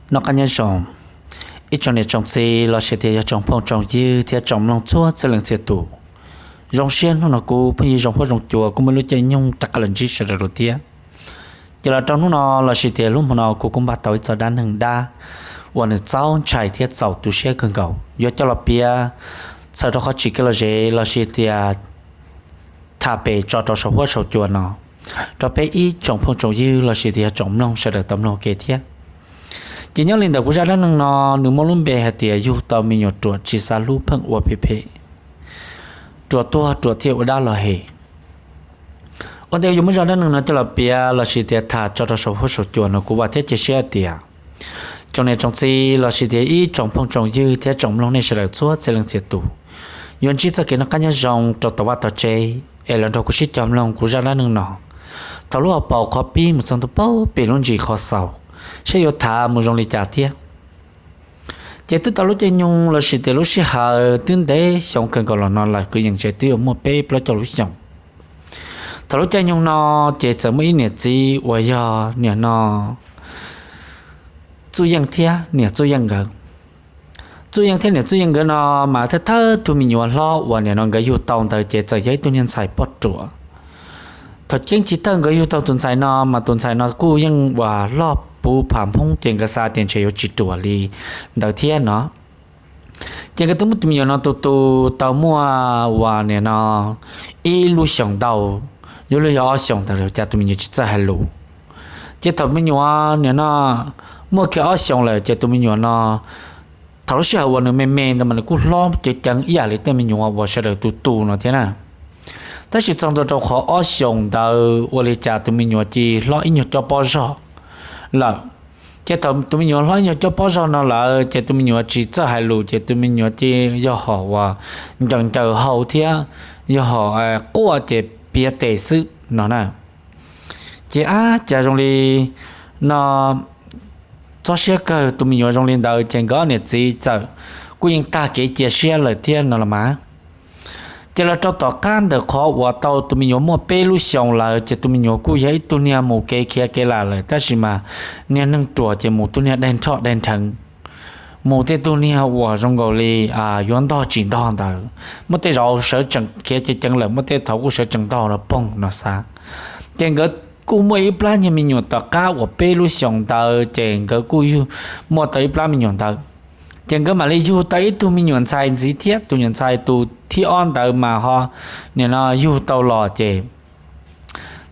Noj qab nyob zoo, ib tsoom niam tsoom txiv los sis tias yog tsoom phooj tsoom ywg thiab tsoom mloog txhua txhia leej txhia tus. Zoo siab hnub no kuv phooj ywg Zoo Huab Zoo Cua kuj muaj lub caij nyoog rov qab los ntsib sawv daws dua thiab. Ces los rau hnub no los sis tias lub hmo no kuv kuj npaj tau ib txoj dab neeg dab uas nws txaus ntshai thiab txaus tu siab kawg nkaus yuav coj los piav txhawm rau qhov tsis kev lom zem los sis tias tham pem tso rau saum huab saum cua no rau peb ib tsoom phooj tsoom ywg los sis tias yog tsoom mloog sawv daws tau mloog ua ke thiab. Ces nyob li ntawm kuv zaj dab neeg no, nws muaj lub npe hais tias yug tau me nyuam ruam tsis xav hlub pheej ua phem phem, ruam tuag ruam thiaj ua dab los hem. Ua ntej yuav muab zaj dab neeg no coj los piav los sis tias tham tso rau saum huab saum cua no kuv vam thiab cia siab tias tsoom niam tsoom txiv los sis tias ib tsoom phooj tsoom ywg thiab tsoom mloog nej sawv daws txhua txhia leej txhia tus yuav ntsib txoj kev noj qab nyob zoo rau tau vaj tau tsev es los nrog kuv sib cog mloog kuv zaj dab neeg no thaum lub hauv paus qhov pib mus txog ntua pem lub ntsis qhov xaus, saib yuav tham mus zoo li cas thiab. Ces twb tau lub caij nyoog los sis tias lub sij hawm twb ntev xyoo kawg nkaus los no lawm, kwv yees tsev twb yuav muaj peb plaub caug lub xyoos. Thaum lub caij nyoog no ces txawm muaj ib niam txiv uas yog niam no Txuj Yeej thiab niam Txuj Yeej nkawd. Txuj Yeej thiab niam Txuj Yeej nkawd no mas thawj thawj tug me nyuam hlob uas niam no nkawd yug tau ntawd ces txawm yog ib tug niag ntxhais poj ruam. Thaum ceeb tsis tawg nkawd yug tau tus ntxhais no mas tus ntxhais no kuj yeej uas loj puv pham Hmoob ces nkawd xav tias ntshe yuav tsis ruam li ntawd thiab no. Ces nkawd twb muab tus me nyuam no tu tu tau muaj uas niam no ib lub xyoos ntau, yuav luag yog ob xyoos ntawd cas tus me nyuam tsis txawj hais lus. Ces thaum me nyuam niam no muaj kiag ob xyoos lawm ces tus me nyuam no thaum lub sij hawm uas nws me me ntawd mas nws kuj hlob ceev ceev ib yam li tej me nyuam uas sawv daws tu tu no thiab na. Tab sis txog ntua rau qhov ob xyoos ntawd ua li cas tus me nyuam cia li hlob ib nyuag cob pob zog lawm. Ces thaum tus me nyuam hlob ib nyuag cob pob zog no lawm ces tus me nyuam tsis txawj hais lus ces tus me nyuam cia li yog hom uas ncaws ncaws hau thiab yog hom quaj ces piav tes xwb no na. Ces ab cas zoo li no txob siab kawg, tus me nyuam zoo li ntawd ces nkawd niam txiv txawm kuj yeej tag kev cia siab lawm thiab no los mas. Ces los rau tom qab ntawm qhov uas tau tus me nyuam muaj peb lub xyoos lawm ces tus me nyuam kuj yog ib tug niag mus kev khiav kev lam lawm tab sis mas niag neeg ruam ces mus tug niag daig nrhoj daig nrheev, mus tej tug niag uas zoo nkaus li yuav ntog tsis ntog ntawd, muaj tej zaum sawv tsees khiav ceev ceev lawm, muaj tej thaum kuj sawv tsees ntog no poog no xav. Ces nkawd kuj muaj ib plab niag me nyuam tom qab uas peb lub xyoos ntawd ces nkawd kuj yug muaj tau ib plab me nyuam ntawd. Ces nkawd mam li yug tau ib tug me nyuam ntxhais ntxiv thiab, tus nyuam ntxhais tus thib ob ntawd mas ho nim no yug tau los ces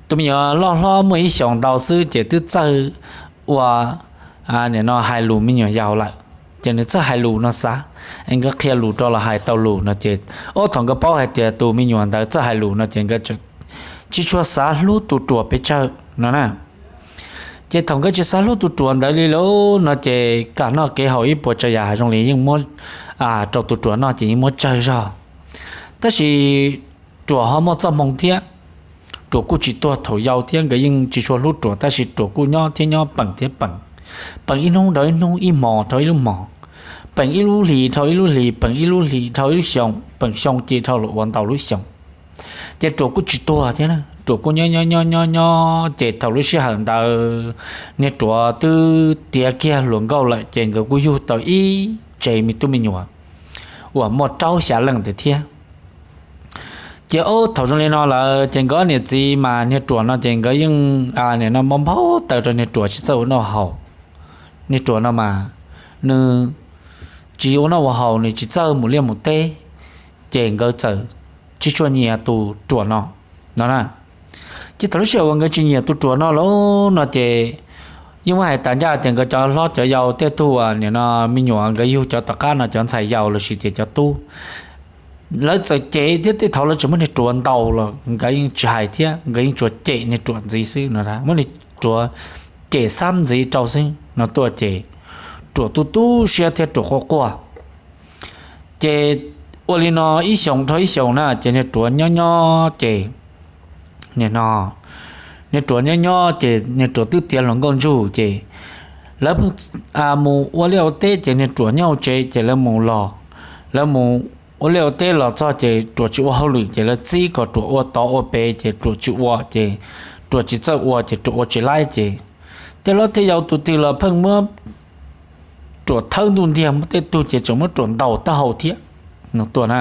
tus me nyuam loj hlob muaj ib xyoos ntau xwb ces twb txawj ua nim no hais lus me nyuam yaus lawm. Ces nws txawj hais lus no xav, nkawd qhia lus rau los hais tau lus no ces, ob thaum nkawd paub hais tias tus me nyuam ntawd txawj hais lus no ces nkawd tsis tshua xav hlub tus ruam pes tsawg no na. Ces thaum nkawd tsis xav hlub tus ruam ntawd li lawm no ces kev noj kev haus ib puas tsav yam zoo li yeej muab rau tus ruam noj ces yeej muab tsawg zog. Tab sis ruam ho muaj txoj hmoo thiab, ruam kuj tsis tuag thaum yau thiab, nkawd yeej tsis tshua hlub ruam tab sis ruam kuj nyob thiab nyob peem thiab peem, peem ib hnub dhau ib hnub, ib hmos dhau ib lub hmos, peem ib lub hlis dhau ib lub hlis, peem ib lub hlis dhau ib lub xyoo, peem xyoo cia li dhau los ua ntau lub xyoo. Ces ruam kuj tsis tuag thiab, ruam kuj nyob nyob nyob nyob nyob ces thaum lub sij hawm ntawd niag ruam twb tiav kiag hluas nkauj lawm ces nkawd kuj yug tau ib tsev me tub me nyuam uas muaj rau xya leej ntawd thiab. Ces ob thaum zoo li no lawm ces nkawd niam txiv mas niag ruam no ces nkawd yeej nim no npau npau taws rau niag ruam tsis txawj ua noj haus. Niag ruam no mas nws tsis ua noj ua haus, nws tsis txawj mus liaj mus teb, ces nkawd txawm tsis tshua nyiam tus ruam no no na. Ces thaum lub sij hawm uas nkawd tsis nyiam tus ruam no lawm no ces yeej muab hais tas ncaj tias nkawd cov hlob cov yau tej tug uas nim no me nyuam nkawd yug cov tom qab no cov ntxhais yau los sis tias cov tub, lawv txawm cem thiab, tej thaum lawv tseem muab niag ruam ntaus los nkawd yeej tsis hais thiab, nkawd yeej tsuas cem niag ruam ntxiv xwb no, muab niag ruam cem xab ntxiv rau xwb no tuaj ces ruam tu tu siab thiab ruam quaj quaj. Ces ua li no ib xyoos dhau ib xyoos na ces niag ruam nyob nyob ces nim no niag ruam nyob nyob ces niag ruam twb tiav hluas nkauj ntsug ces lawv pheej mus ua liaj ua teb ces niag ruam nyob hauv tsev ces lawv mus los, lawv mus ua liaj ua teb los txog ces ruam tsis ua hauj lwm ces lawv txib kom ruam ua tod ua pem ces ruam tsis ua ces ruam tsis txawj ua ces ruam ua tsis laib ces tej hlob tej yau tus twg los pheej muab ruam thawb ntuj ntiag, muaj tej tug ces tseem muab ruam ntaus taub hau thiab no tuaj na.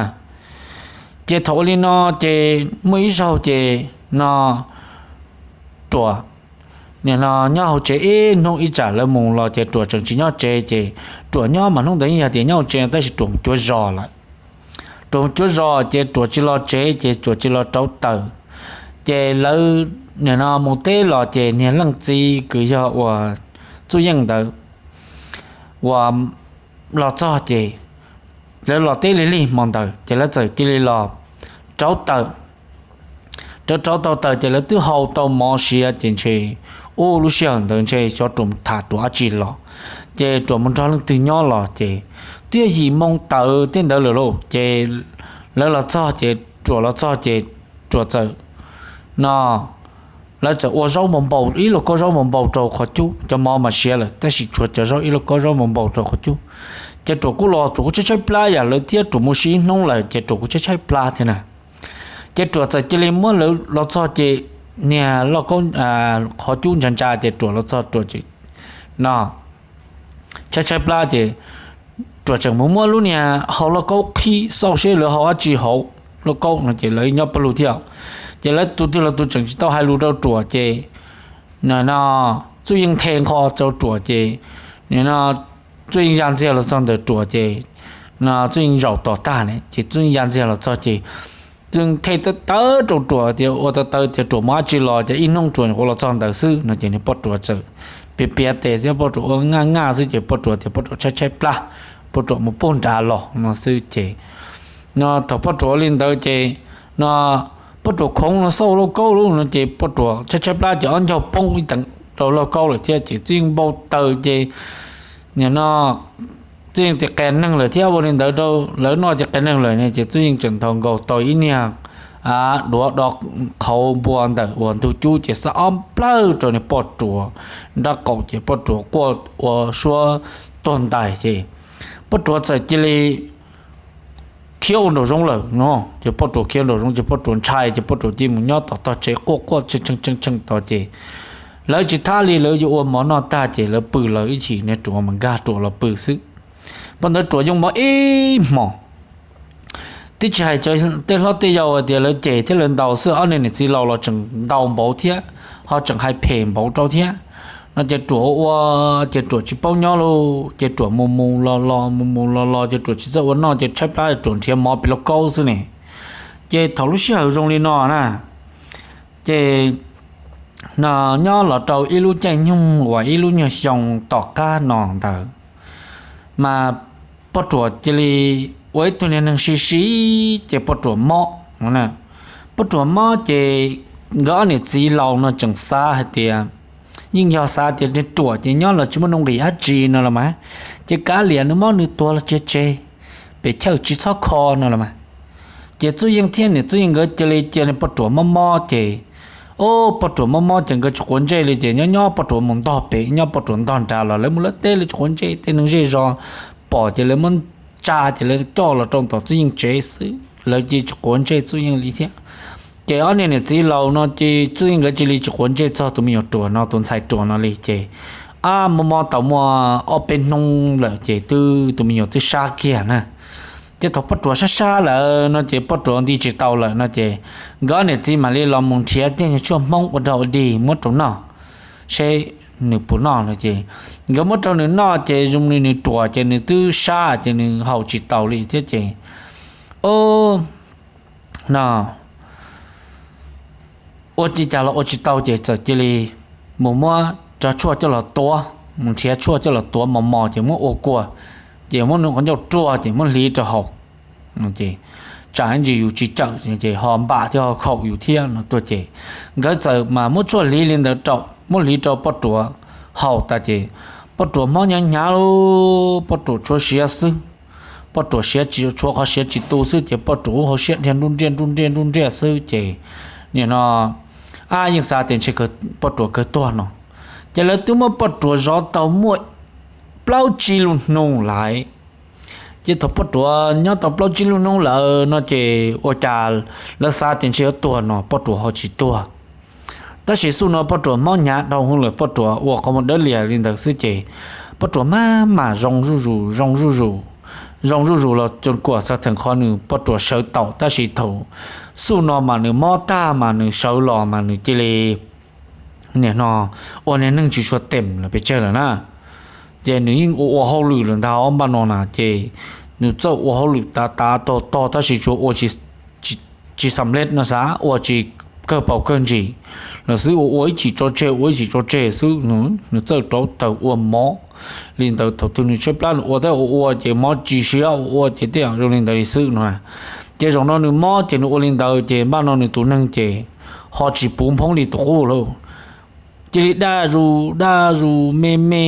Ces thaum ua li no ces muaj ib zaug ces no ruam nim no nyob hauv tsev ib hnub ib tsam lawv mus los ces ruam tseem tsis nyob tsev ces ruam nyob mas hnub ntawd yeej yog tias nyob hauv tsev tab sis ruam mus cuav zos lawm. Ruam mus cuav zos ces ruam tsis los tsev ces ruam tsis los rauv taws. Ces lawv nim no mus teb los ces niag leej txiv kws yog uas Txuj Yeej ntawd uas los txog ces lawv los teb li lig hmo ntawd ces lawv txawm cia li los rauv taws. Rauv rauv tau taws ces lawv twb hau tau mov siav ces ntshe ub lub sij hawm ntawd ntshe xyov ruam mus tham ruam dab tsi los, ces ruam mus nrog leej twg nyob los ces twb yog yim moo tawm tej ntawd lawm lauj. Ces lawv los txog ces ruam los txog ces ruam txawm no lawv txawm ua zaub npau npau, ib lauj kaub zaub npau npau rau qhov cub, cov mov mas siav lawm tab sis tshuav cov zaub, ib lauj kaub zaub npau npau rau qhov cub. Ces ruam kuj los ruam kuj tshaib tshaib plab yam lawv thiab, ruam mus ib hnub lawm ces ruam kuj tshaib tshaib plab thiab na. Ces ruam txawm cia li muab lawv los txog ces niag lauj kaub qhov cub ntsa ntsa ces ruam los txog ruam no tshaib tshaib plab ces ruam tseem mus muab lub niag hau lauj kaub qhib xauj seb lawv hau dab tsi hauv lauj kaub no ces lawv nyob pawg lug thiab. Ces lawv tus twg los tus tseem tsis tau hais lus rau ruam ces no Txuj Yeej nthe nqho rau ruam ces no Txuj Yeej ya ntxiag los txog ntawm ruam ces no Txuj Yeej zaum tom tag ne ces Txuj Yeej ya ntxiag los txog ces Txuj Yeej nthe tawv tawv rau ruam tias ua tawv tawv tias ruam mus dab tsi los ces ib hnub ruam nyuam qhuav los txog ntawd xwb no ces niag poj ruam txawm piav piav tes thiab poj ruam ua ngaj ngaj xwb ces poj ruam tias poj ruam tshaib tshaib plab, poj ruam mus pug nrad los no xwb ces no thaum poj ruam ua li ntawd ces no poj ruam khoov no xauj lauj kaub lub no ces poj ruam tshaib tshaib plab ces ob ncaug poob ib teev rau lauj kaub lawm thiab ces Txuj Yeej npau taws ces nim no Txuj Yeej tias qias neeg lawm thiab ua li ntawd rau lawv noj ces qias neeg lawm ces Txuj Yeej tseem nthos nkaus tau ib niag duav do qhauv npua ntawm uas ntug cub ces xav ob plawg rau niag poj ruam nrab qaum ces poj ruam quaj ua suab tuag ntais ces poj ruam txawm cia li khiav ua nraum zoov lawm no. Ces poj ruam khiav nraum zoov ces poj ruam ntshai ces poj ruam cia li mus nyob tom tog tsev quaj quaj tshee tshee tshee tshee tod ces lawv tsis thab li, lawv yuav ua mov noj tag ces lawv pw lawv ib chim, niag ruam mas nkag ruam los pw xwb. Poj ntawd ruam yoo mov ib hmos, twb tsis hais tej hlob tej yau hais tias lawv cem thiab lawv ntaus xwb, ob niag niam txiv laus los tseem ntaus npaum thiab, ho tseem hais phem npaum rau thiab. No ces ruam ua ces ruam tsis paub nyob lauj, ces ruam mus mus los los mus mus los los ces ruam tsis txawj ua noj ces tshaib plab ruam nrhiav mov pem lauj kaub xwb ne. Ces thaum lub sij hawm zoo li no na, ces no nyob los rau ib lub caij nyoog uas ib lub nyuag xyoo tom qab no ntawd mas poj ruam cia li ua ib tug niag neeg sib sib ces poj ruam mob. Poj ruam mob ces nkawd ob niam txiv laus no tseem xav hais tias, yeej yog xav tias niag ruam ces nyob los tsis muaj nuj nqis dab tsi no los mas, ces kav liam nws mob nws tuag los tsiav tseg, pem chawj tsis txhob kho no los mas. Ces Txuj Yeej thiab niam Txuj Yeej nkawd cia li cia niag poj ruam mob mob ces, o, poj ruam mob mob ces nkawd tsis quav ntsej li ces nyob nyob poj ruam mus ntog pem nyob poj ruam ntog nrad los lawv mus lawv teb lawv tsis quav ntsej, tej neeg zej zos pom ces lawv muab tsa ces lawv coj los rau tom Txuj Yeej tsev xwb, lawv cia tsis quav ntsej Txuj Yeej li thiab. Ces ob niag niam txiv laus no ces Txuj Yeej nkawd cia li tsis quav ntsej txog tus me nyuam ruam no, tus ntxhais ruam no li ces, a, mob mob tau muaj ob peb hnub lawm ces twb tus me nyuam twb sab kiag na. Ces thaum poj ruam sab sab lawm no ces poj ruam nti tsis tau lawm no ces nkawd ob niam txiv mam li los mus nrhiav tej nyuag tshuaj hmoob ua rau ua dig muab rau noj seb nws puas noj no ces nkawd muab rau nws noj ces zoo li nws ruam ces nws twb sab ces nws haus tsis taus li thiab ces, o, no ua li cas los ua tsis tau ces txawm cia li mus muab cov tshuaj coj los tuav, mus nrhiav tshuaj coj los tuav mos mos ces muab ua kua, ces muab nws qhov ncauj ruag ces muab hliv rau haus. Ces tsam ntsis yus tsis cawm ces ho npam thiab ho khaum yus thiab no tuaj ces nkawd txawm mas muab tshuaj hliv li ntawd rau, muab hliv rau poj ruam haus tas ces poj ruam mob hnyav hnyav lauj, poj ruam tshuav siav xwb. Poj ruam siav tsis tshuav qhov siav tsis tu xwb ces poj ruam ub hauv siab dhia nruj nriaj nruj nriaj nruj nriaj xwb ces nim no, a, yeej xav tias ntshe poj ruam kawg tuag no. Ces lawv twb muab poj ruam zov tau muaj plaub tsib lub hnub lawm. Ces thaum poj ruam nyob tau plaub tsib lub hnub lawm no ces ua cas lawv xav tias ntshe yuav tuag no poj ruam ho tsis tuag. Tab sis xub no poj ruam mob hnyav dhau hwv lawm, poj ruam ua qhov muag dawb lias li ntawd xwb ces Poj Ruam maj mam zoo zuj zus zoo zuj zus, zoo zuj zus los Coom Kuam txog theem qhov nws Poj Ruam sawv taus, tab sis thaum xuj no mas nws mob tag mas nws sawv los mas nws cia li nim no ua niag neeg tsis tshua teem lawm pes tsawg lawm na. Ces nws yeej ua ua hauj lwm lawm ntag, ob npaj no na ces nws txawj ua hauj lwm tav tav tog tog tab sis tsuas ua tsis xam lej no xav ua tsis kawg paus kawg ntsis lawm xwb, ua ua ib chim tso tseg ua ib chim tso tseg xwb. Nws txawj rauv taws ua mov li ntawd, thaum twg nws tshaib plab nws ua tab ua ua ces mob tsis siab ua ua ces tej zoo li ntawd li xwb no. Ces zaum no nws mob ces nws ua li ntawd ces npaj no nws tus neeg ces ho tsis puv nphoob li tus qub lawm. Cia li daj zus daj zus me me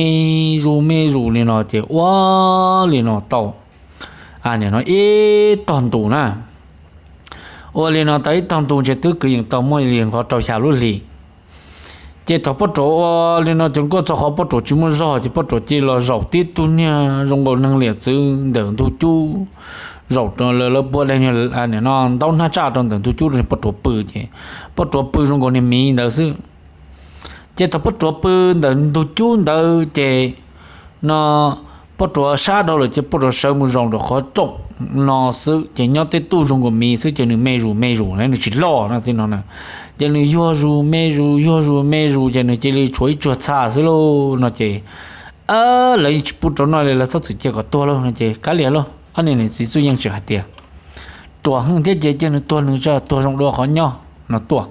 zus me zus li no ces ua li no tau, nim no ib tog ntus na. Ua li no tau ib tog ntus ces twb kwv yees tau muaj li qhov rau xya lub hlis. Ces thaum Poj Ruam ua li no Coom Kuam txog qhov Poj Ruam tsis muaj zog ces Poj Ruam cia li los zaum tib tug niag zoo nkaus neeg liam txwv ntawm ntug cub, zaum lawv puag daim niag no ntaub hnab tsaj rau ntawm ntug cub rau Poj Ruam pw ces Poj Ruam pw zoo nkaus niag miv ntawd xwb. Ces thaum Poj Ruam pw ntawm ntug cub ntawd ces no Poj Ruam sab dhau lawm ces Poj Ruam sawv mus zaum nram qhov rooj no xwb ces nyob tej tug zoo nkaus miv xwb ces nws me zus me zus na, nws tsis loj no tib no na. Ces nws yuag zus me zus yuag zus me zus ces nws cia li tshuav ib tsuag txha xwb lauj no ces, lawv yeej tsis pub rau noj li, lawv txhob txwm cia kom tuag lauj no ces kav liam lauj, ob niag niam txiv Txuj Yeej tseem hais tias, Ruam heev thiab ces cia nws tuag nws tso, tuag zoo dua qhov nyob no tuaj.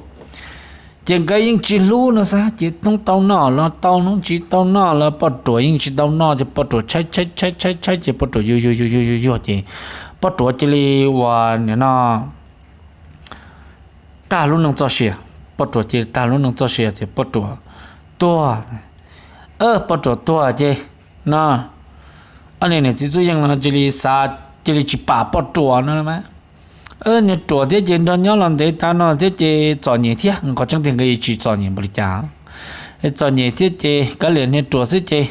Ces nkawd yeej tsis hlub no xav ces hnub tau noj los tau, hnub tsis tau noj los Poj Ruam yeej tsis tau noj ces Poj Ruam tshaib tshaib tshaib tshaib tshaib ces Poj Ruam yuag yuag yuag yuag yuag yuag ces Poj Ruam cia li ua nim no tag lub neej txoj sia. Poj Ruam cia li tag lub neej txoj sia ces Poj Ruam tuag. Poj Ruam tuag ces no ob niag niam txiv Txuj Yeej no cia li xav, cia li tsis pam Poj Ruam no mas, niag Ruam thiab ces nrog nyob los ntev tas no thiab ces txom nyem thiab, qhov tseeb tiag nkawd tsis txom nyem npaum li cas, txom nyem thiab ces kav liam niag Ruam xwb ces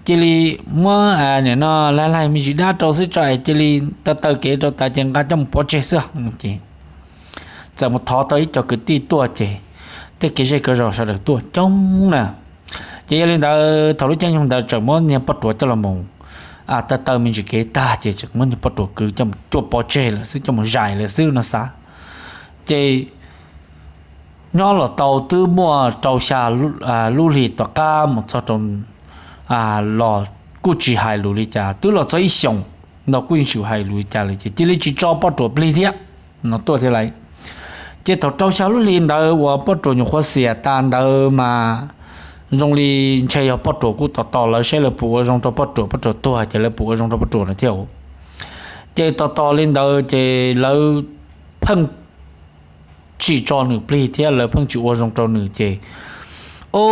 cia li muab nim no laig laig me ntsis dab rau xwb tso es cia li taw taw kev rau tas ces nqa coj mus pov tseg xwb ces txawm mus thov tau ib co kwv tij tuaj ces tej kev zej kev zos sawv daws tuaj coob na. Ces yog li ntawd thaum lub caij nyoog ntawd tseem muab niag Poj Ruam coj los mus taw taw me ntsis kev tag ces tseem muab niag Poj Ruam kwv coj mus cuaj pov tseg lawm xwb, coj mus zais lawm xwb no xav. Ces nyob los tau twb muaj rau xya lub hlis tom qab mus txog rau los kuj tsis hais lus li cas, twb los txog ib xyoos no kuj yeej tsis hais lus li cas lawm ces cia li tsis tso Poj Ruam plig thiab no tuaj thiab lauj. Ces thaum rau xya lub hlis ntawd uas Poj Ruam nyuam qhuav xiam tas ntawd mas zoo li ntshe yog Poj Ruam kuj tos tos lawv saib lawv puas ua zoo rau Poj Ruam, Poj Ruam tuag ces lawv puas ua zoo rau Poj Ruam no thiab. Ces tos tos li ntawd ces lawv pheej tsis tso nws plig thiab lawv pheej tsis ua zoo rau nws ces, o,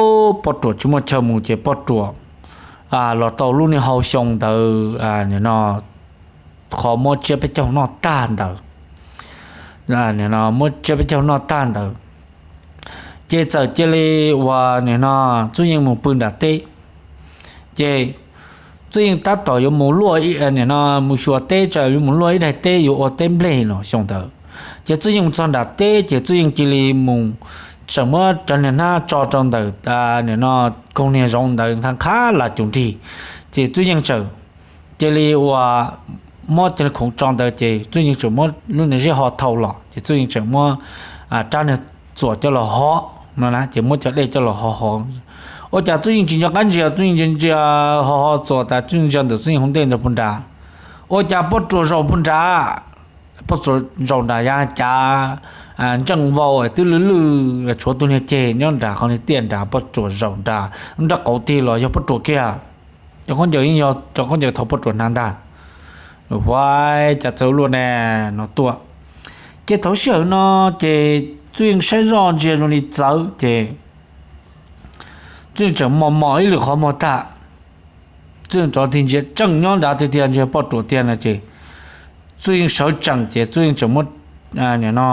Poj Ruam tsis muaj chaw mus ces Poj Ruam los tau lub niag hau xyoo ntawd no qhov muab tsiab peb caug noj tag ntawd, muab tsiab peb caug noj tag ntawd ces txawm cia li uas nim no Txuj Yeej mus pw nram teb. Ces Txuj Yeej tab tom yuav mus luaj, nim no mus xyuas teb, tseem yuav mus luaj ib daig teb yuav ua teb nplej no xyoo ntawd. Ces Txuj Yeej mus txog nram teb ces Txuj Yeej cia li mus, tseem muab cov niag hnab tso rau ntawm nim no koog niag zoov ntawd nqa qhab las cus nrig. Ces Txuj Yeej tseem cia li uas muab cov khoom tso ntawd ces Txuj Yeej tseem muab lub niag zeb ho thau los ces Txuj Yeej tseem muab rab niag txuas coj los hov no na, ces muab cov dej coj los hov hov. Ua cas Txuj Yeej tsis nco qab ntsia, Txuj Yeej ntsia ntsia ho ho txuas tas Txuj Yeej ntsia ntawm Txuj Yeej hauv ntej ntawd puag nrad. Ua cas Poj Ruam zaum puag nrad, Poj Ruam zaum nram yav cav ntseej vau twb lwj lwj tshuav tus niag ceg nyob nram qhov niag tiaj nrad, Poj Ruam zaum nrad, nrab qauv tig los yog Poj Ruam kiag. Cov khaub ncaws yeej yog cov khaub ncaws thaum Poj Ruam hnav ntag. Huab, cas txawv luaj ne no tuaj. Ces thaum sij hawm no ces Txuj Yeej saib zoj ntsia zoo li txawv ces Txuj Yeej tseem mos mos ib lwm qhov muag tag. Txuj Yeej rov tig ntsia tseem nyob nrad tiag tiag, ntsia Poj Ruam tiag no ces Txuj Yeej sawv tsees ces Txuj Yeej tseem muab, nim no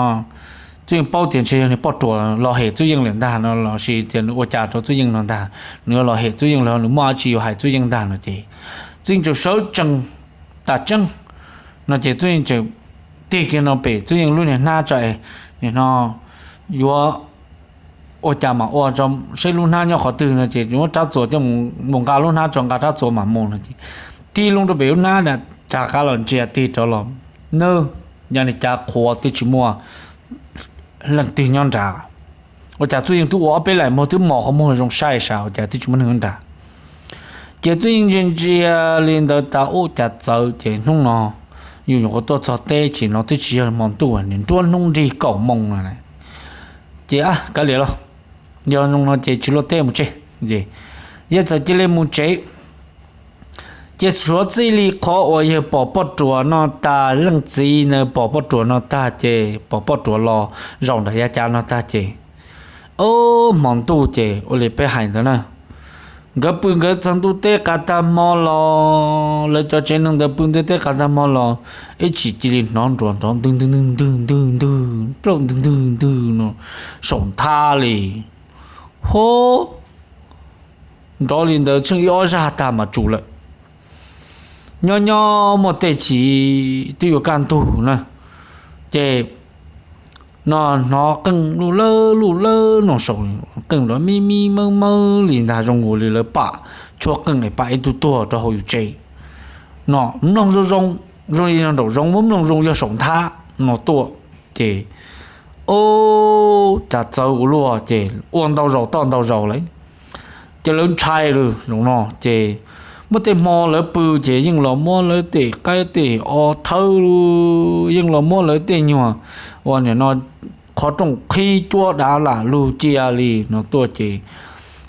Txuj Yeej paub tias ntshe yog niag Poj Ruam los hem Txuj Yeej lawm ntag no los sis tias nws ua cas rau Txuj Yeej no ntag, nws yuav los hem Txuj Yeej los nws muaj dab tsi yuav hais Txuj Yeej ntag no ces Txuj Yeej tseem sawv tsees tas tseeb no ces Txuj Yeej tseem tig kiag no pem Txuj Yeej lub niag hnab tso es nim no yuav ua cas mas ua tso seb lub hnab nyob qhov twg no ces muab rab txuas coj mus nqa lub hnab tso, nqa rab txuas mam mus no ces tig loo rau pem lub hnab na, rov qab los ntsia tig rov los, nab, yog li cas qhuav twb tsis muaj leej twg nyob nrad. Ua cas Txuj Yeej twb ua ob peb laim muag twb mos qhov muag zoo saib sav ua cas twb tsis muaj neeg nyob nrad. Ces Txuj Yeej ntsia ntsia li ntawd tas ua cas txawv ces hnub no yus nyuam qhuav tuaj txog teb ces no twb tsis yog hmo ntuj, nruab hnub nrig kaum moos no. Ces kav liam los, yog zoo no ces tsis luaj teb mus tsev. Yawg txawm cia li mus tsev. Ces suav txij li qhov uas yawg pom poj ruam no tas, leej txiv na pom poj ruam no tag ces pom poj ruam los zaum nram yav cav no tag ces, o, hmo ntuj ces ua li peb hais ntawd na, nkawd pw nkawd txog ntuj teb qas tag hmo los, lawv cov tsev neeg ntawd pw ntuj teb qas tag hmo los, ib tsam cia li hnov nruas nrov ntwg ntwg ntwg ntwg ntwg ntwg, plaub ntwg ntwg ntwg no saum nthab li. Ho, nrov li ntawd tsheej ib ob zaj tag mas tsum lawm. Nyob nyob muaj tej chim twb yuav kaj ntug na, ces no hnov qeej luj lawb luj lawb no saum, qeej nrov mib mib mawb mawb li ntag, zoo nkaus li lawv pam tshuab qeej es pam ib tug tuag rau hauv yus tsev no. Mloog zoo zoo, zoo li nraum zoov muab mloog zoo yog saum nthab no tuaj. Ces, o, cas txawv ua luaj ces ua ntau zaus toj ntau zaus lawm. Ces lawv ntshai lawm zoo no ces muaj tej hmo lawv pw ces yeej los muab lawv tej qaib tej o thawb, yeej los muab lawv tej nyuag uas nim no qhov rooj qhib cuab dav lam lug cia li no tuaj ces,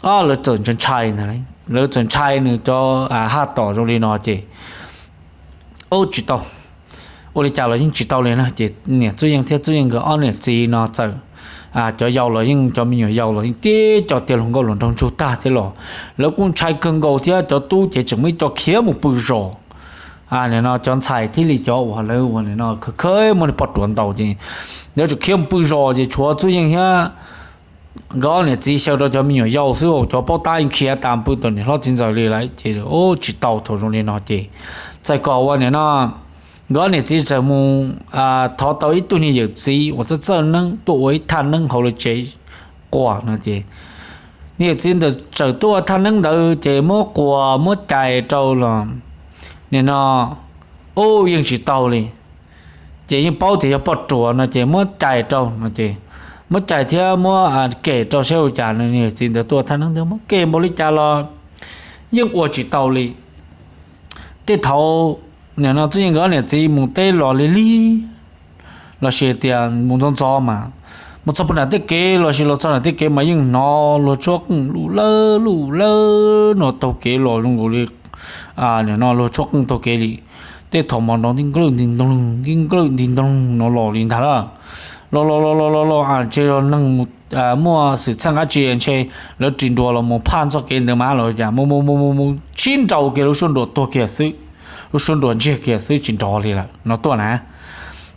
o, lawv txawm ntshai ntag, lawv txawm ntshai nws cov haj tom zoo li no ces, o, tsis tau, ua li cas los yeej tsis tau li na. Ces niam Txuj Yeej thiab Txuj Yeej nkawd ob niam txiv no txawm, cov yau los yeej, cov me nyuam yau los yeej tib co tiag hluas nkauj hluas nraug ntsug tag thiab los lawv kuj ntshai kawg nkaus thiab, cov tub ces tseem muaj ib co khiav mus pw zos. Nim no cov ntxhais thiaj li cov uas lawv uas nim no khawv kheev muaj poj ruam ntaus ces lawv tseem khiav mus pw zos ces tshuav Txuj Yeej thiab nkawd ob niam txiv xyaw rau cov me nyuam yau xwb, cov paub tab yeej khiav tas pw tom niam hlob txiv ntxawm li lawm ces, o, tsis tau. Thaum zoo li no ces txawm kom ua nim no nkawd ob niam txiv txawm mus thov tau ib tug niag yawm txiv uas txawj txawj neeb tuaj ua ib thaj neeb hauv lawv tsev quas no ces niag yawm txiv ntawd txawm tuaj ua thaj neeb ntawd ces muab quas muab cais rau los nim no, u, yeej tsis tau li. Ces yeej paub tias yog poj ruam no ces muab cais rau no ces muab cais thiab muab kem rau saib ua cas no. Niag yawm txiv ntawd tuaj thaj neeb ntawd muab kem npaum li cas los yeej ua tsis tau li. Tej thaum nim no Txuj Yeej nkawd ob niam txiv mus teb los li lig lossis tias mus ntxov ntxov mas mus txog puag nram tej kev lossis los txog nram tej kev mas yeej hnov luag tshuab qeej luj lawb luj lawb no taug kev los zoo nkaus li nim no luag tshuab qeej taug kev li. Tej thaum mas nrov nti nklawj nti ntoog nti nklawj nti ntoog no los li ntag lawm. Los los los los los los ntshe yog neeg muaj xwm txheej dab tsi ntshe lawv ris nruas los mus phaj txoj kev ntawd mas los cas mus mus mus mus mus sib nraus kiag lub suab nruas tuag kiag xwb, lub suab nruas ntsiag kiag xwb tsis nrov li lawm no tuaj na.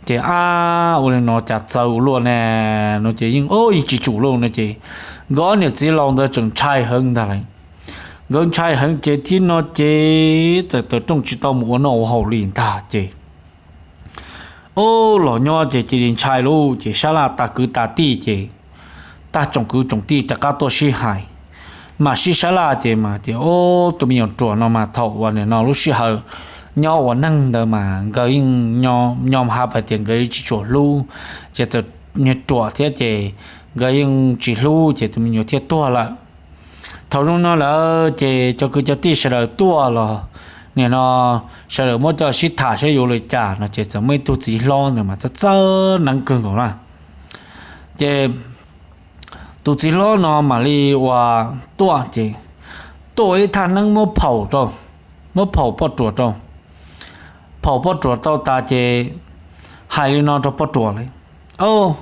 Ces ab, ua li no cas txawv ua luaj ne no ces yeej, yeej tsis tsum lauj no ces nkawd ob niam txiv laus ntawd tseem ntshai heev ntag lawm. Nkawd ntshai heev ces thib no ces txawm taws rooj tsis tau mus ua noj ua haus li ntag ces, o, los nyob ces cia li ntshai lauj ces sab laj tas kwv tas tij ces tag tsoom kwv tsoom tij rov qab tuaj sib hais, mam sib sab laj ces mas tias, o, tus me nyuam ruam no mas thaum uas nim no lub sij hawm nyob ua neeg ntawd mas nkawd yeej nyob hav pais tias nkawd yeej tsis tshua hlub, ces txawm niag ruam thiab ces nkawd yeej tsis hlub ces tus me nyuam thiaj tuag lawm. Thaum zoo no lawm ces cov kwv cov tij sawv daws tuaj los nim no sawv daws muab coj sib tham saib yuav li cas no ces txawm muaj ib tug txiv hlob ntawd mas txawj txawj neeb kawg nkaus na. Ces tus txiv hlob no mam li uas tuaj ces tuaj ua ib thaj neeb muab phaum rau, muab phaum poj ruam rau. Phaum poj ruam tau tas ces hais li no rau poj ruam li, o,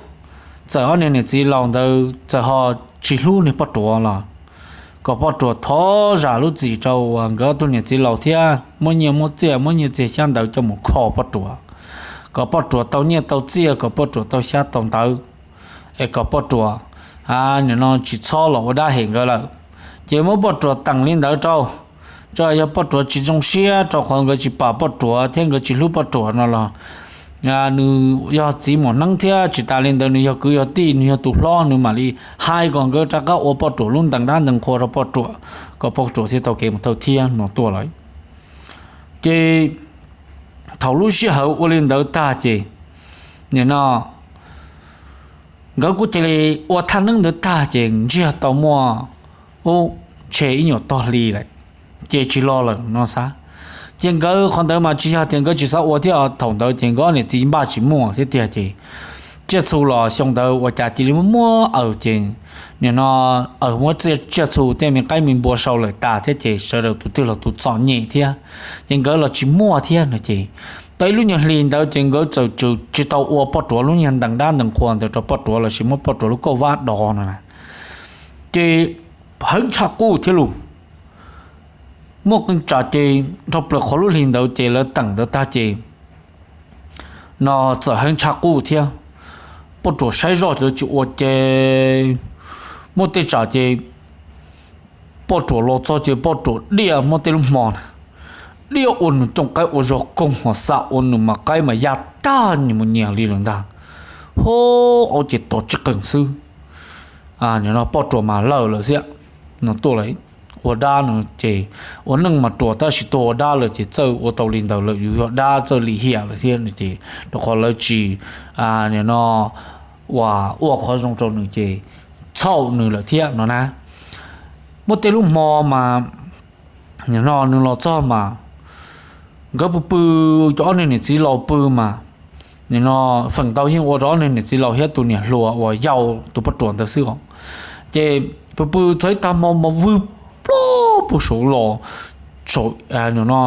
txawm ob niag niam txiv laus ntawd txawm ho tsis hlub niag poj ruam los kom poj ruam thov zam lub txim rau uas nkawd ob tug niam txiv laus thiab muab nyiaj muab txiaj muab nyiaj txiag xyab ntawv coj mus kho poj ruam, kom poj ruam tau nyiaj tau txiaj kom poj ruam tau xyab tau ntawv, es kom poj ruam nim no tsis txhob los ua dab hem nkawd lawm. Ces muab poj ruam teem li ntawd rau, tso yog poj ruam tsis zoo siab rau qhov nkawd tsis pam poj ruam thiab nkawd tsis hlub poj ruam no los nws yog txiv muam neeb thiab tsis tas li ntawd nws yog kwv yog tij, nws yog tus hlob, nws mam li hais kom nkawd rov qab ua poj ruam lub ntees dab ntees qhua rau poj ruam, kom poj ruam thiaj tau kev mus thawj thiab no tuaj lawm. Ces thaum lub sij hawm ua li ntawd tag ces nim no nkawd kuj cia li ua thaj neeb ntawd tag ces ntsiag tau muaj ub, ntshe ib nyuag tog hli lawm ces tsis los lawm no xav. Ces nkawd qhov ntawd mas tsis yog tias nkawd tsis xav ua thiab, thaum ntawd ces nkawd niam txiv npaj tsis muaj thiab tiag ces tsiaj txhu los xyoo ntawd ua cas cia li muaj muaj aws ces nim no aws muab tsiaj txhu tej me qaib me npua sau lawm tas thiab ces sawv daws tus twg los tus txom nyem thiab, ces nkawd los tsis muaj thiab no ces tau ib lub nyuag hli ntawd ces nkawd txawm tsis tau ua poj ruam lub nyuag ntees dab ntees qhua ntawd rau poj ruam lossis muab poj ruam lub kauj vab dov no na. Ces heev tshaj qub thiab lus, muaj qee tsam ces nrog plaws qhov lub hli ntawd ces lawv teem ntawd tag ces no txawm heev tshaj qub thiab. Poj ruam saib zoj lawv tsis ua ces muaj tej tsam ces poj ruam los txog ces poj ruam diaj muab tej lub hmo na, diaj ua nws cooj qaib ua zog koog hos xav ua nws mas qaib mas ya tag nyias mus nyias li lawm ntag. Ho, au ces tos tsib qees xwb, nim no poj ruam mas lawm lawm xwb no tuaj lawm. Ua dab no ces ua neej mas ruam tab sis tuag ua dab lawm ces txawj ua tau li ntawd lawm, yus yog dab txawj lim hiam lawm thiab no ces rau qhov lawv tsis nim no ua, ua qhov zoo rau nws ces txhaum nws lawm thiab no na. Muaj tej lub hmo mas nim no nws los txog mas nkawd pw pw, cov ob niag niam txiv laus pw mas nim no feem ntau yeej ua rau ob niag niam txiv laus thiab tus niam hluas uas yau tus poj ruam ntawd xwb os. Ces pw pw txog ib tag hmo mas vwg ploj puag saud los, saum, nim no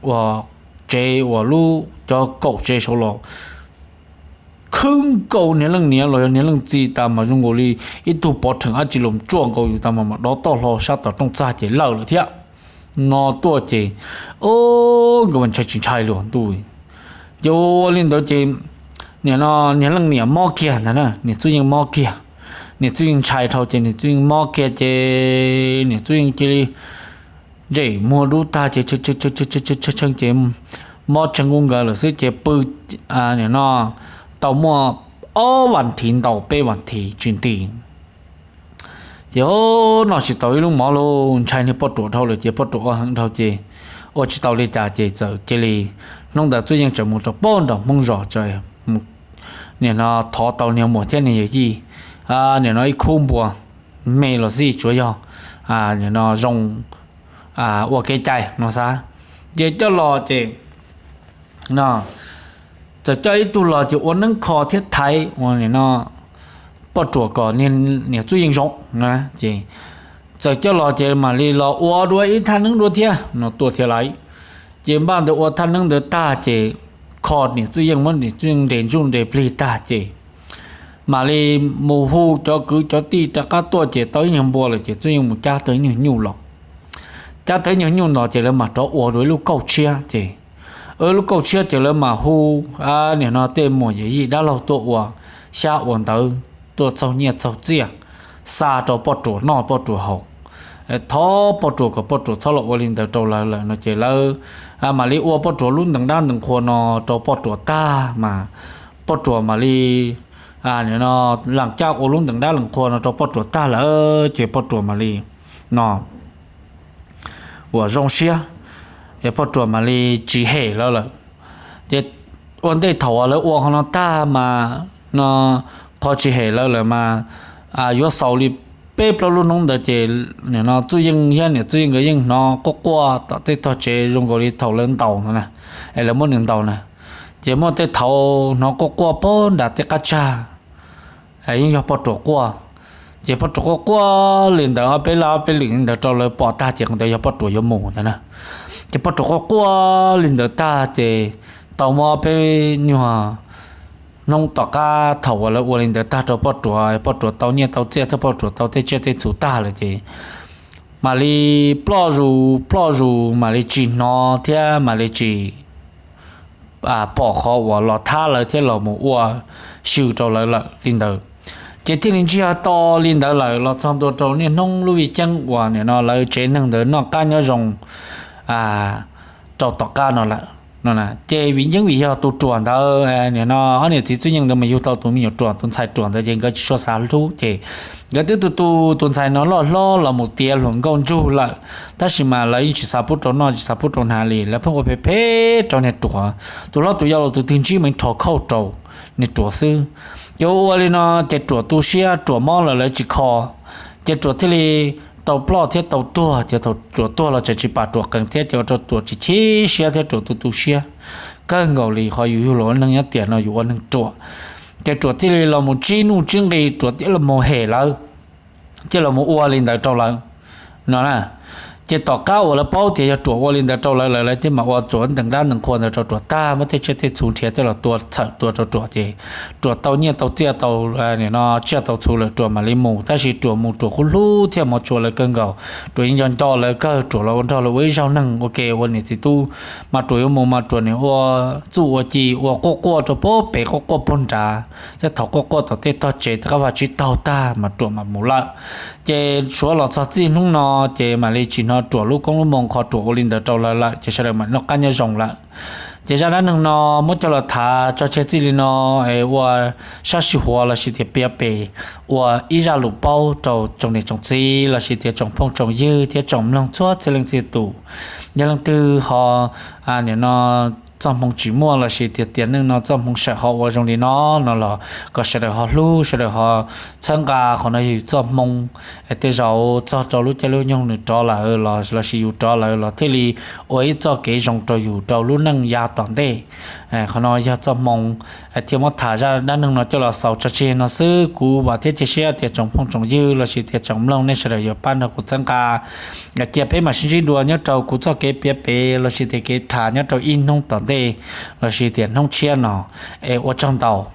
ua tsev uas lub cov kaum tsev saud los khwb nkaus niag leej niam los yog niag leej txiv tas mas zoo nkaus li ib tug pov rheem dab tsi los tsuaj nkaus yus tas mas mam dov toj hlo sab tom rooj txag ces lawm lawm thiab no tuaj ces, o, nkawd mas ntshai tsis ntshai luag ntuj. Ces ua li ntawd ces nim no niag leej niam mob kiag ntag na, niam txwj yeej mob kiag. Niam txwj yeej ntshai dhau ces niam txwj yeej mob kiag ces niam txwj yeej cia li ntsej muag dub tag ces tshee ces mob tshee nkuj nkaws lawm xwb ces pw, nim no tau muaj ob vas thiv ntau peb vas thiv tsis nti. Ces o, noj tsis tau ib lub mov lauj, ntshai niag poj ruam dhau lawm ces poj ruam ua heev dhau ces ua tsis tau li cas ces txawm cia li, hnub ntawd txwj yeej tseem mus rau pem nram Hmoob zos, nim no thov tau niag muam thiab niag yawm yij, nim no ib khub npua me los xij tsuav yog nim no zoo ua kev cai no xav. Ces coj los ces txawm coj ib tug los ces ua neeb kho thiab thaiv ua nim no poj ruam kom niam txwj yeej zoo na. Ces txawm coj los ces mam li los ua dua ib thaj neeb dua thiab no tuaj thiab lawm. Ces npaj ntawd ua thaj neeb ntawd tag ces kho niam txwj yeej muab niam txwj yeej nres ntsuj nres plig tag ces mam li mus hu cov kwv cov tij rov qab tuaj ces tau ib nyuag npua lawm ces txwj yeej mus cab tau ib nyuag nyuj los. Cab tau ib nyuag nyuj los ces lawv mam rov ua dua ib lub kauj tshiab ces, ib lub kauj tshiab ces lawv mam hu nim no tej muam yawm yij dab laug tuaj ua xyab ua ntawv, tuaj txaug nyiaj txaug txiaj, xa rau poj ruam noj poj ruam haus, thov poj ruam kom poj ruam txhob los ua li ntawd rau lawv lawm no ces lawv mam li ua poj ruam lub ntees dab ntees qhua no rau poj ruam tag mas poj ruam mam li nim no lam caj ua lub ntees dab ntees qhua no rau poj ruam tag lawm ces poj ruam mam li no uas zoo siab, es poj ruam mam li tsis hem lawv lawm. Ces ua ntej thaum uas lawv ua qhov no tag mas no qhov tsis hem lawv lawm mas yuav xaus li peb plaub lub hnub ntawd ces nim no txwj yeej thiab niam txwj yeej nkawd yeej hnov quaj quaj tom tej tog tsev zoo nkaus li thaum lawv ntaus no na, es lawv muab nws ntaus na. Ces muaj tej thaum hnov quaj quaj pag nram tej qab tsag, yeej yog poj ruam quaj. Ces poj ruam quaj quaj li ntawd ob peb laj ob peb lwm li ntawd rau lawv pom tag ces qhov ntawd yog poj ruam yuav mus ntag na. Ces poj ruam quaj quaj li ntawd tag ces tau muaj ob peb nyuag hnub tom qab thaum uas lawv ua li ntawd tag rau poj ruam, poj ruam tau nyiaj tau txiaj thiab poj ruam tau tej tsiaj tej txhu tag lawm ces mam li ploj zus ploj zus mam li tsis hnov thiab mam li tsis pom qhov uas los thab lawv thiab los mus ua xyw rau lawv lawm li ntawd. Ces thiaj li ntsiag to li ntawd lawm los txog ntua rau niaj hnub lub vij ceeb uas nim no lawv tsev neeg ntawd noj qab nyob zoo rau tom qab no lawm. Ces vim yeeb vim yog tus ruam ntawd, no ob niam txiv Txuj Yeej ntawd mas yug tau tus me nyuam ruam, tus ntxhais ruam ntawd ces nkawd tsis tshua xav hlub ces nkawd twb tu tu tus ntxhais no loj hlob los mus tiav hluas nkauj ntsug lawm, tab sis mas lawv yeej tsis xav pub rau noj tsis xav pub rau hnav li, lawv pheej ua phem phem rau niag ruam. Tus hlob tus yau los tus twg ntsib mas rho khauj rau niag ruam xwb. Ces ua ua li no ces ruam tu siab, ruam mob lawm lawv tsis kho, ces ruam thiaj li tau ploj thiab tau tuag. Ces thaum ruam tuag los tseem tsis pam ruam qees thiab, ces ua rau ruam tsis chim siab thiab ruam tu tu siab kawg nkaus li. Qhov yus yug los ua neeg nyob tiam no yus ua neeg ruam, ces ruam thiaj li los mus tsib nuj tsib nqi, ruam thiaj los mus hem lawv, thiaj los mus ua li ntawd rau lawv no na. Ces tom qab uas lawv paub tias yog ruam ua li ntawd rau lawv, lawv thiaj mam ua ruam ntees dab ntees qhua ntawd rau ruam tag, muab tej tsiaj tej txhu nrhiav coj los tua txhawm tua rau ruam, ces ruam tau nyiaj tau txiaj tau, no tsiaj tau txhu lawm ruam mam li mus. Tab sis ruam mus ruam kuj hlub thiab hmov tshua lawv kawg nkaus, ruam yeej nco nco lawv kawg, ruam los ua nrog lawv ua ib zaug neeg ua ke ua niam txiv tub. Mas ruam yuav mus mas ruam nim ua txuj ua ci ua quaj quaj rau puag pem, quaj quaj puag nrad, thiab thov quaj quaj tom tej tog tsev, tej qab vaj tsib taug tag mas ruam mam mus lawm. Ces suav los txog txij hnub no ces mam li tsis hnov ruam lub koob lub moo qhov ruam ua li ntawd rau lawv lawm, ces sawv daws mam noj qab nyob zoo lawm. Ces zaj dab neeg no muab coj los tham tso tseg txij li no, es ua sab sij huav lossis tias piav pem ua ib zaj lus paub rau tsoom niam tsoom txiv lossis tias tsoom phooj tsoom ywg thiab tsoom mloog txhua txhia leej txhia tus. Yog leej twg ho nim no txoj hmoo tsis muaj lossis tias tiam neej no txoj hmoo sawm ho ua zoo li no no los kom sawv daws ho hlub, sawv daws ho txhawb nqa. Qhov no yog yus txoj hmoo, tej zaum txog rau lub caij lub nyoog nws rov lawm los lossis yus rov lawm los thiaj li ua ib txoj kev zoo rau yus rau lub neej yav tom ntej. Qhov no yog txoj hmoo, thiaj muab tham zaj dab neeg no coj los xaus tso tseg no xwb. Kuv vam thiab cia siab tias tsoom phooj tsoom ywg lossis tias tsoom mloog nej sawv daws yuav pab nrog kuv txhawb nqa. Cia peb mam sib ntsib dua nyob rau kuv txoj kev piav pem lossis tias kev tham nyob rau ib hnub tom ntej lossis tias hnub tshiab no. Es ua tsaug ntau.